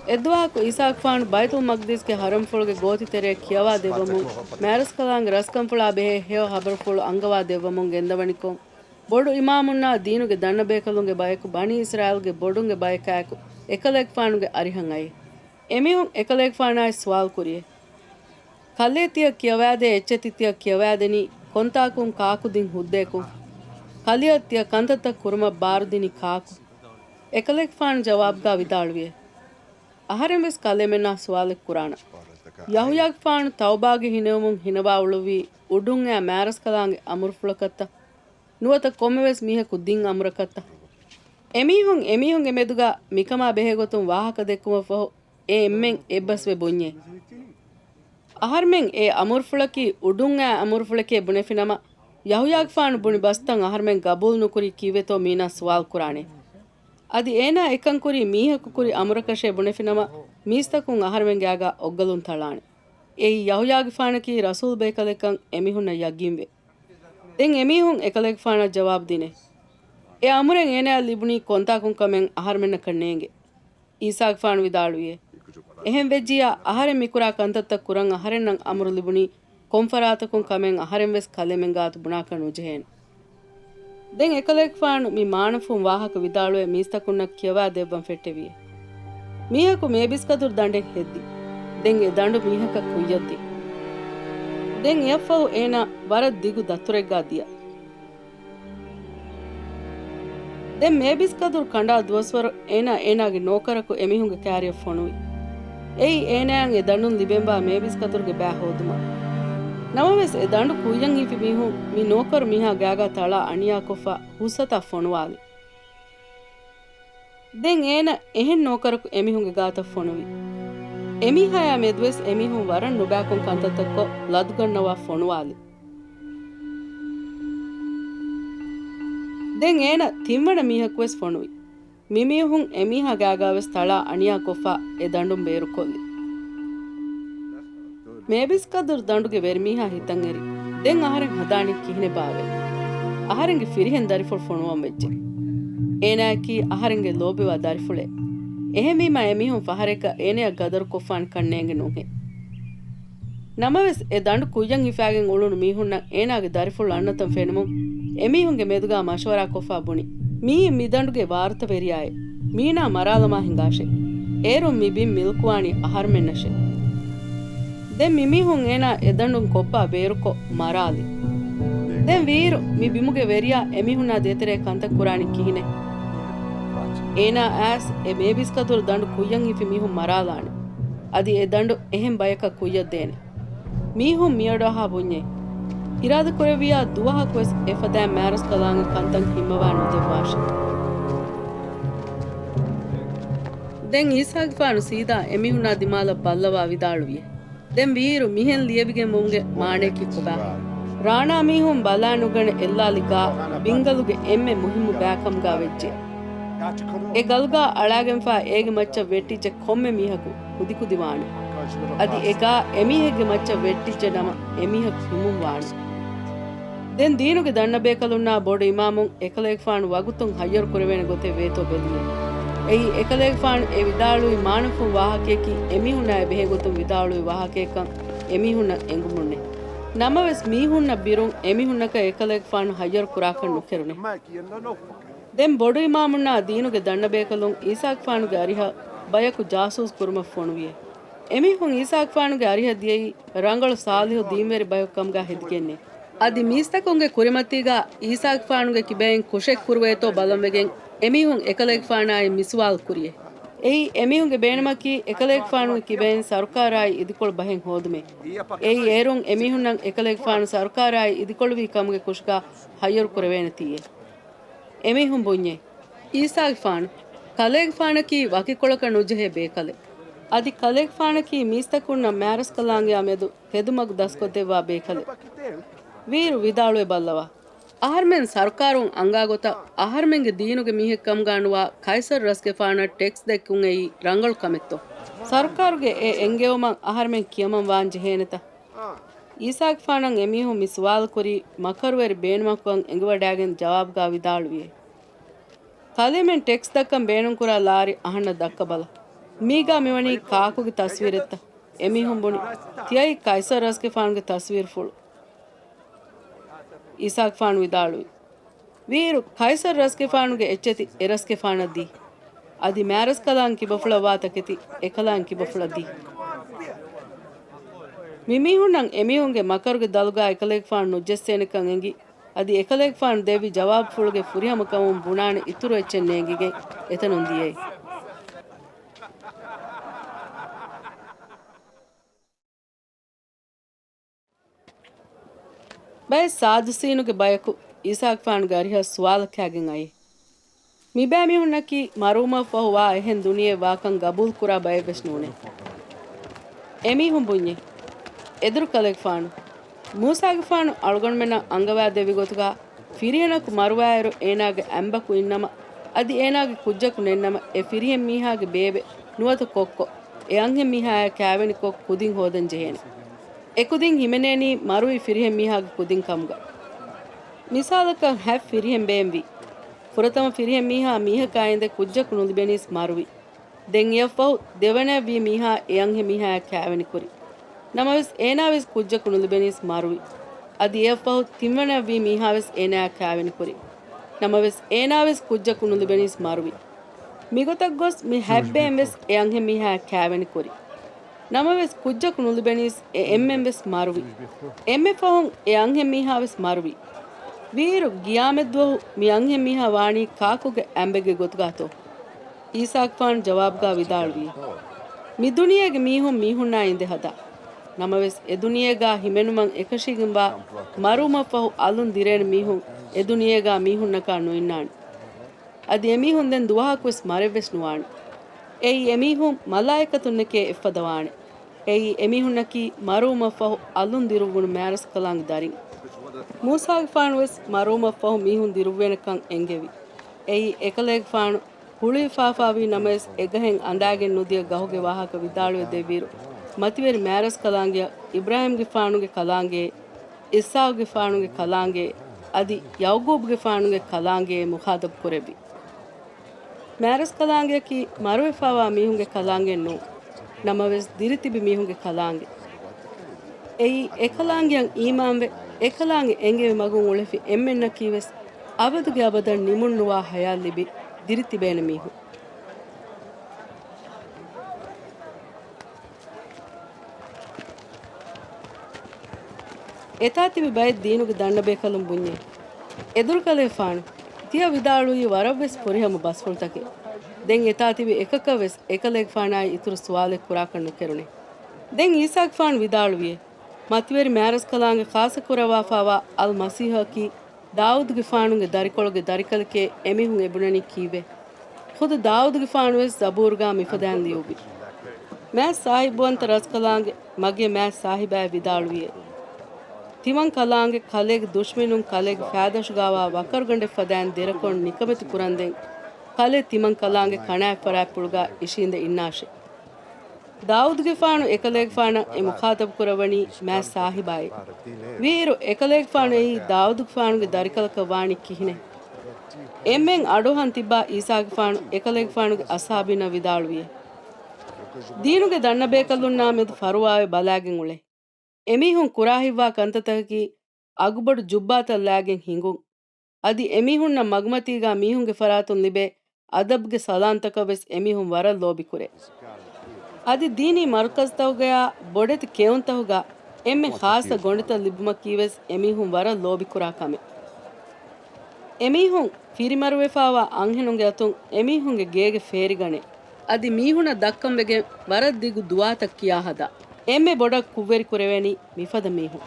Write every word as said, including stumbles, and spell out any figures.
އެއްދުވަހަކު އީސާގެފާނު ބައިތުލް މަޤްދިސްގެ ޙަރަމްފުޅުގެ ގޯތިތެރެއަށް ކިޔަވާ ދެއްވަމުން، މާރަސްކަލާނގެ ރަސްކަންފުޅާ ބެހޭ ހެޔޮ ޚަބަރުފުޅު އަންގަވާ ދެއްވަމުން ގެންދަވަނިކޮށް، ބޮޑު އިމާމުންނާ ދީނުގެ ދަންނަބޭކަލުންގެ ބަޔަކު ބަނީ އިސްރާއީލްގެ ބޮޑުންގެ ބަޔަކާއެކު އެކަލޭގެފާނުގެ އަރިހަށް އައީ. އެމީހުން އެކަލޭގެފާނާއި ސުވާލު ކުރިއޭ. ކަލޭ ތިޔަ ކިޔަވާދޭ އެއްޗެތި ތިޔަ ކިޔަވާދެނީ ކޮންތާކުން ކާކު ދިން ހުއްދަޔަކުން؟ ކަލެއަށް ތިޔަ ކަންތައްތައް ކުރުމަށް ބާރުދިނީ ކާކު؟ އެކަލޭގެފާނު ޖަވާބުގާ ވިދާޅުވިއޭ. އަހަރެން ވެސް ކަލޭމެންނާ ސުވާލެއް ކުރާނަން. ޔަހުޔާގެފާނު ތައުބާގެ ހިނެވުމުން ހިނަވާ އުޅުއްވީ އުޑުން އައި މާރަސްކަލާނގެ އަމުރުފުޅަކަށްތަ؟ ނުވަތަ ކޮންމެވެސް މީހަކު ދިން އަމުރަކަށްތަ؟ އެމީހުން އެމީހުންގެ މެދުގާ މިކަމާ ބެހޭގޮތުން ވާހަކަ ދެއްކުމަށްފަހު އެ އެންމެން އެއްބަސްވެ ބުންޏޭ. އަހަރުމެން އެ އަމުރުފުޅަކީ އުޑުން އައި އަމުރުފުޅެކޭ ބުނެފިނަމަ، ޔަހުޔާގެފާނު ބުނި ބަސްތައް އަހަރުމެން ގަބޫލު ނުކުރީ ކީއްވެތޯ މީނާ ސުވާލު ކުރާނެ. އަދި އޭނާ އެކަން ކުރީ މީހަކު ކުރި އަމުރަކަށޭ ބުނެފިނަމަ، މީސްތަކުން އަހަރުމެން ގާގާ އޮއްގަލުން ތަޅާނެ. އެއީ ޔަހުޔާގެފާނަކީ ރަސޫލު ބޭކަލެއްކަން އެމީހުންނަށް ޔަގީންވޭ. ދެން އެމީހުން އެކަލޭގެފާނަށް ޖަވާބު ދިނޭ. އެ އަމުރެއް އޭނާއަށް ލިބުނީ ކޮންތާކުން ކަމެއް އަހަރުމެންނަކަށް ނޭނގެ. އީސާގެފާނު ވިދާޅުވިއޭ. އެހެން ވެއްޖިއްޔާ، އަހަރެން މިކުރާ ކަންތައްތައް ކުރަން އަހަރެންނަށް އަމުރު ލިބުނީ ކޮން ފަރާތަކުން ކަމެއް އަހަރެން ވެސް ކަލޭމެން ގާތު ބުނާކަށް ނުޖެހޭނެ. ދެން އެކަލޭގެފާނު މި މާނަފުން ވާހަކަ ވިދާޅުވެ މީސްތަކުންނަށް ކިޔަވާ ދެއްވަން ފެއްޓެވިއޭ. މީހަކު މޭބިސްކަދުރު ދަނޑެއް ހެއްދި. ދެން އެ ދަނޑު މީހަކަށް ކުއްޔަށްދިން. ދެން އެއަށްފަހު އޭނާ ވަރަށް ދިގު ދަތުރެއްގާ ދިޔަ. ދެން މޭބިސްކަދުރު ކަނޑާ ދުވަސްވަރު އޭނާ އޭނާގެ ނޯކަރަކު އެމީހުންގެ ކާރިއަށް ފޮނުވި. އެއީ އޭނާއަށް އެ ދަނޑުން ލިބެންވާ މޭބިސްކަދުރުގެ ބައި ހޯދުމަށް. ނަމަވެސް އެ ދަނޑު ކުއްޔަށް ހިފި މީހުން މި ނޯކަރު މީހާ ގާގާ ތަޅާ އަނިޔާކޮށްފަ ހުސްއަތާ ފޮނުވާލި. ދެން އޭނަ އެހެން ނޯކަރަކު އެމީހުންގެ ގާތަށް ފޮނުވި. އެމީހާޔާ މެދުވެސް އެމީހުން ވަރަށް ނުބައިކުން ކަންތައްތައްކޮށް ލަދުގަންނަވާ ފޮނުވާލި. ދެން އޭނަ ތިންވަނަ މީހަކުވެސް ފޮނުވި. މިމީހުން އެމީހާ ގާގާވެސް ތަޅާ އަނިޔާކޮށްފަ އެ ދަނޑުން ބޭރުކޮށްލި. މޭބިސްކަދުރު ދަނޑުގެ ވެރިމީހާ ހިތަށްއެރި. ދެން އަހަރެން ހަދާނީ ކިހިނެއްބާވޭ؟ އަހަރެންގެ ފިރިހެން ދަރިފުޅު ފޮނުވަން ވެއްޖެ. އޭނާއަކީ އަހަރެންގެ ލޯބިވާ ދަރިފުޅޭ. އެހެންވީމާ އެމީހުން ފަހަރެއްގަ އޭނަޔަށް ގަދަރު ކޮށްފާނެ ކަންނޭނގެ ނޫންހޭ. ނަމަވެސް، އެ ދަނޑު ކުއްޔަށް ހިފާގެން އުޅުނު މީހުންނަށް އޭނާގެ ދަރިފުޅު އަންނަތަން ފެނުމުން، އެމީހުންގެ މެދުގާ މަޝްވަރާކޮށްފާ ބުނި، މިއީ މިދަނޑުގެ ވާރުތަވެރިޔާއޭ. މީނާ މަރާލަމާ ހިނގާށޭ. އޭރުން މި ބިން މިލްކުވާނީ އަހަރުމެންނަށޭ. ދެން މިމީހުން އޭނާ އެ ދަނޑުން ކޮއްޕާ ބޭރުކޮށް މަރާލި. ދެން ވީއިރު މި ބިމުގެ ވެރިޔާ އެމީހުންނާ ދޭތެރޭ ކަންތައް ކުރާނީ ކިހިނެއް؟ އޭނާ އައިސް އެ މޭބިސްކަދުރު ދަނޑު ކުއްޔަށް ހިފި މީހުން މަރާލާނެ. އަދި އެ ދަނޑު އެހެން ބަޔަކަށް ކުއްޔަށް ދޭނެ. މީހުން މިއަޑުއަހާ ބުންޏޭ. އިރާދަކުރެއްވިއްޔާ ދުވަހަކުވެސް އެފަދައިން މާރަސްކަލާނގެ ކަންތައް ހިންމަވާ ނުދެއްވާށޭ. ދެން އީސާގެފާނު ސީދާ އެމީހުންނާ ދިމާލަށް ބައްލަވާ ވިދާޅުވިއޭ. ދެން ވީއިރު މިހެން ލިޔެވިގެންވުމުގެ މާނަޔަކީ ކޮބާހޭ؟ ރާނާ މީހުން ބަލާނުގަނެ އެއްލާލި ގާ ބިންގަލުގެ އެންމެ މުހިއްމު ގާކަމުގާ ވެއްޖެ. އެ ގަލްގާ އަޅާގެންފާ އޭގެ މައްޗަށް ވެއްޓިއްޖެ ކޮންމެ މީހަކު ކުދިކުދިވާނެ. އަދި އެ ގާ އެމީހެއްގެ މައްޗަށް ވެއްޓިއްޖެ ނަމަ އެމީހަކު ހިމުންވާނެ. ދެން ދީނުގެ ދަންނަބޭކަލުންނާ ބޮޑު އިމާމުން އެކަލޭގެފާނު ވަގުތުން ހައްޔަރު ކުރެވޭނެ ގޮތެއް ވޭތޯ ބެލުމޭ. އެއީ އެކަލޭގެފާނު އެ ވިދާޅުވި މާނަފުން ވާހަކަޔަކީ އެމީހުންނާއި ބެހޭގޮތުން ވިދާޅުވި ވާހަކަޔަކަން އެމީހުންނަށް އެނގުމުންނޭ. ނަމަވެސް މީހުންނަށް ބިރުން އެމީހުންނަކަށް އެކަލޭގެފާނު ހައްޔަރު ކުރާކަށް ނުކެރުނޭ. ދެން ބޮޑު އިމާމުންނާ ދީނުގެ ދަންނަބޭކަލުން އީސާގެފާނުގެ އަރިހަށް ބަޔަކު ޖާސޫސް ކުރުމަށް ފޮނުވިއޭ. އެމީހުން އީސާގެފާނުގެ އަރިހަށް ދިޔައީ ރަނގަޅު ޞާލިޙު ދީންވެރި ބަޔަކު ކަމުގާ ހެދިގެންނޭ. އަދި މީސްތަކުންގެ ކުރިމަތީގާ އީސާގެފާނުގެ ކިބައިން ކުށެއް ކުރުވޭތޯ ބަލަންވެގެން އެމީހުން އެކަލޭގެފާނާއި މިސުވާލު ކުރިއޭ. އެއީ އެމީހުންގެ ބޭނުމަކީ އެކަލޭގެފާނުގެ ކިބައިން ސަރުކާރާއި އިދިކޮޅު ބަހެއް ހޯދުމޭ. އެއީ އޭރުން އެމީހުންނަށް އެކަލޭގެފާނު ސަރުކާރާއި އިދިކޮޅުވީ ކަމުގެ ކުށުގާ ހައްޔަރު ކުރެވޭނެތީއޭ. އެމީހުން ބުންޏޭ. އީސާގެފާނު، ކަލޭގެފާނަކީ ވަކިކޮޅަކަށް ނުޖެހޭ ބޭކަލެއް. އަދި ކަލޭގެފާނަކީ މީސްތަކުންނަށް މާރަސްކަލާނގެއާ މެދު ތެދުމަގު ދަސްކޮށްދެއްވާ ބޭކަލެއް. ވީއިރު ވިދާޅުވެ ބައްލަވާ. އަހަރުމެން ސަރުކާރުން އަންގާ ގޮތަށް އަހަރުމެންގެ ދީނުގެ މީހެއް ކަމުގާ ނުވާ ކައިސަރު ރަސްގެފާނަށް ޓެކްސް ދެއްކުން އެއީ ރަނގަޅު ކަމެއްތޯ؟ ސަރުކާރުގެ އެ އެންގެވުމަށް އަހަރުމެން ކިޔަމަން ވާން ޖެހޭނެތަ؟ އީސާގެފާނަށް އެމީހުން މި ސުވާލު ކުރީ މަކަރުވެރި ބޭނުމަކުކަން އެނގިވަޑައިގެން ޖަވާބުގާ ވިދާޅުވިއޭ. ކަލޭމެން ޓެކްސް ދައްކަން ބޭނުންކުރާ ލާރި އަހަންނަށް ދައްކަބަލަ. މީގާ މިވަނީ ކާކުގެ ތަސްވީރެއްތަ؟ އެމީހުން ބުނި، ތިޔައީ ކައިސަރު ރަސްގެފާނުގެ ތަސްވީރުފުޅު. އީސާގެފާނު ވިދާޅުވި، ވީއިރު ކައިސަރު ރަސްގެފާނުގެ އެއްޗެތި އެރަސްގެފާނަށް ދީ. އަދި މާރަސްކަލާނގެ ކިބަފުޅަށްވާ ތަކެތި އެކަލާނގެ ކިބަފުޅަށް ދީ. މި މީހުންނަށް އެމީހުންގެ މަކަރުގެ ދަލުގާ އެކަލޭގެފާނު ނުޖެއްސޭނެކަން އެނގި، އަދި އެކަލޭގެފާނު ދެއްވި ޖަވާބުފުޅުގެ ފުރިހަމަކަމުން ބުނާނެ އިތުރު އެއްޗެއް ނޭނގިގެން އެތަނުން ދިޔައީ. ބައެއް ސާދިސީނުގެ ބަޔަކު އީސާގެފާނުގެ އަރިހަށް ސުވާލަކާގެން އައީ. މިބައިމީހުންނަކީ މަރުވުމަށްފަހު ވާ އެހެން ދުނިޔެއެއް ވާކަން ގަބޫލުކުރާ ބައެއްވެސް ނޫނޭ. އެމީހުން ބުންޏޭ، އެދުރު ކަލޭގެފާނު، މޫސާގެފާނު އަޅުގަނޑުމެންނަށް އަންގަވާދެއްވި ގޮތުގާ، ފިރިހެނަކު މަރުވާއިރު އޭނާގެ އަނބަކު އިންނަމަ، އަދި އޭނާގެ ކުއްޖަކު ނެންނަމަ، އެ ފިރިހެން މީހާގެ ބޭބެ ނުވަތަ ކޮއްކޮ، އެ އަންހެން މީހާޔާ ކާވެނިކޮށް ކުދިން ހޯދަން ޖެހޭނެ. އެ ކުދިން ހިމެނޭނީ މަރުވި ފިރިހެން މީހާގެ ކުދިން ކަމުގަ. މިސާލަކަށް ހަތް ފިރިހެން ބޭންވީ. ފުރަތަމަ ފިރިހެން މީހާ މީހަކާ އިނދެ ކުއްޖަކު ނުލިބެނީސް މަރުވި. ދެން އެއަށްފަހު ދެވަނައަށްވީ މީހާ އެ އަންހެން މީހާޔާ ކާވެނިކުރި. ނަމަވެސް އޭނާވެސް ކުއްޖަކު ނުލިބެނީސް މަރުވި. އަދި އެއަށްފަހު ތިންވަނައަށްވީ މީހާވެސް އޭނާޔާ ކާވެނިކުރި. ނަމަވެސް އޭނާވެސް ކުއްޖަކު ނުލިބެނީސް މަރުވި. މިގޮތަށް ގޮސް މި ހަތްބޭންވެސް އެ އަންހެން މީހާޔާ ކާވެނިކުރި. ނަމަވެސް ކުއްޖަކު ނުލިބެނީސް އެ އެންމެންވެސް މަރުވި. އެންމެ ފަހުން އެ އަންހެން މީހާވެސް މަރުވި. ވީއިރު ގިޔާމަތްދުވަހު މި އަންހެން މީހާ ވާނީ ކާކުގެ އަނބެއްގެ ގޮތުގާތޯ؟ އީސާގެފާނު ޖަވާބުގާ ވިދާޅުވީ، މި ދުނިޔޭގެ މީހުން މީހުންނާ އިނދެ ހަދާ. ނަމަވެސް އެ ދުނިޔޭގާ ހިމެނުމަށް އެކަށީގެންވާ މަރުވުމަށްފަހު އަލުން ދިރޭނެ މީހުން އެ ދުނިޔޭގާ މީހުންނަކާ ނުއިންނާނެ. އަދި އެމީހުން ދެން ދުވަހަކުވެސް މަރެއްވެސް ނުވާނެ. އެއީ އެމީހުން މަލާއިކަތުންނެކޭ އެއްފަދަ ވާނެ. އެއީ އެމީހުންނަކީ މަރުވުމަށްފަހު އަލުން ދިރުއްވުނު މާރަސްކަލާނގެ ދަރިން. މޫސާގެފާނުވެސް މަރުވުމަށްފަހު މީހުން ދިރުއްވޭނެކަން އެންގެވި. އެއީ އެކަލޭގެފާނު ހުޅުވިފާފާވީ ނަމަވެސް އެގަހެއް އަނދާގެން ނުދިޔަ ގަހުގެ ވާހަކަ ވިދާޅުވެ ދެއްވިއިރު، މަތިވެރި މާރަސްކަލާނގެއަށް އިބްރާހީމްގެފާނުގެ ކަލާނގެ، އިސްޙާޤުގެފާނުގެ ކަލާނގެ، އަދި ޔަޢުޤޫބުގެފާނުގެ ކަލާނގެ މުޚާޠަބު ކުރެއްވި. މާރަސްކަލާނގެއަކީ މަރުވެފާވާ މީހުންގެ ކަލާނގެއެއް ނޫން. ނަމަވެސް ދިރިތިބި މީހުންގެ ކަލާނގެ. އެއީ އެކަލާނގެއަށް އީމާންވެ، އެކަލާނގެ އެންގެވި މަގުން އުޅެފި އެންމެންނަކީވެސް އަބަދުގެ އަބަދަށް ނިމުންނުވާ ޙަޔާތް ލިބި ދިރިތިބޭނެ މީހުން. އެތާ ތިބި ބައެއް ދީނުގެ ދަންނަބޭކަލުން ބުންޏޭ، އެދުރުކަލޭގެފާނު، ތިޔަ ވިދާޅުވީ ވަރަށްވެސް ފުރިހަމަ ބަސްފުޅުތަކެއް. ދެން އެތާ ތިބި އެކަކަށްވެސް އެކަލޭގެފާނާއި އިތުރު ސުވާލެއް ކުރާކަށް ނުކެރުނޭ. ދެން އީސާގެފާނު ވިދާޅުވިއޭ، މަތިވެރި މާރަސްކަލާނގެ ޚާއްޞަކުރައްވާފާވާ އަލްމަސީޙަކީ ދާއޫދުގެފާނުގެ ދަރިކޮޅުގެ ދަރިކަލެކޭ އެމީހުން އެބުނަނީ ކީއްވެ؟ ޚުދު ދާއޫދުގެފާނުވެސް ޒަބޫރުގާ މިފަދައިން ލިޔުއްވި. މާތް ސާހިބުވަންތަ ރަސްކަލާނގެ މަގޭ މާތް ސާހިބާއޭ ވިދާޅުވިއޭ، ތިމަން ކަލާނގެ ކަލޭގެ ދުޝްމަނުން ކަލޭގެ ފާދަށުގާވާ ވަކަރުގަނޑެއް ފަދައިން ދެރަކޮށް ނިކަމެތި ކުރަންދެން، ކަލޭ ތިމަން ކަލާނގެ ކަނާތް ފަރާތްޕުޅުގާ އިށީނދެ އިންނާށޭ. ދާއޫދުގެފާނު އެކަލޭގެފާނަށް އެ މުޚާޠަބު ކުރައްވަނީ މާތް ސާހިބާއޭ. ވީއިރު އެކަލޭގެފާނު އެއީ ދާއޫދުގެފާނުގެ ދަރިކަލަކަށް ވާނީ ކިހިނެއް؟ އެންމެން އަޑުއަހަން ތިއްބާ އީސާގެފާނު އެކަލޭގެފާނުގެ އަޞްޙާބީންނަށް ވިދާޅުވިއޭ، ދީނުގެ ދަންނަބޭކަލުންނާ މެދު ފަރުވާވެ ބަލާގެން އުޅޭ. އެމީހުން ކުރާހިތްވާ ކަންތައްތަކަކީ އަގުބޮޑު ޖުއްބާތައް ލާގެން ހިނގުން. އަދި އެމީހުންނަށް މަގުމަތީގާ މީހުންގެ ފަރާތުން ލިބޭ އަދަބުގެ ސަލާންތަކަށްވެސް އެމީހުން ވަރަށް ލޯބިކުރޭ. އަދި ދީނީ މަރުކަޒުތަކުގަޔާ ބޮޑެތި ކެއުންތަކުގާ އެންމެ ޚާއްޞަ ގޮނޑިތައް ލިބުމަކީވެސް އެމީހުން ވަރަށް ލޯބިކުރާ ކަމެއް. އެމީހުން ފިރިމަރުވެފާވާ އަންހެނުންގެ އަތުން އެމީހުންގެ ގޭގެ ފޭރިގަނެ، އަދި މީހުނަށް ދައްކަންވެގެން ވަރަށް ދިގު ދުޢާތައް ކިޔާ ހަދާ. އެންމެ ބޮޑަށް ކުށްވެރިކުރެވެނީ މިފަދަ މީހުން.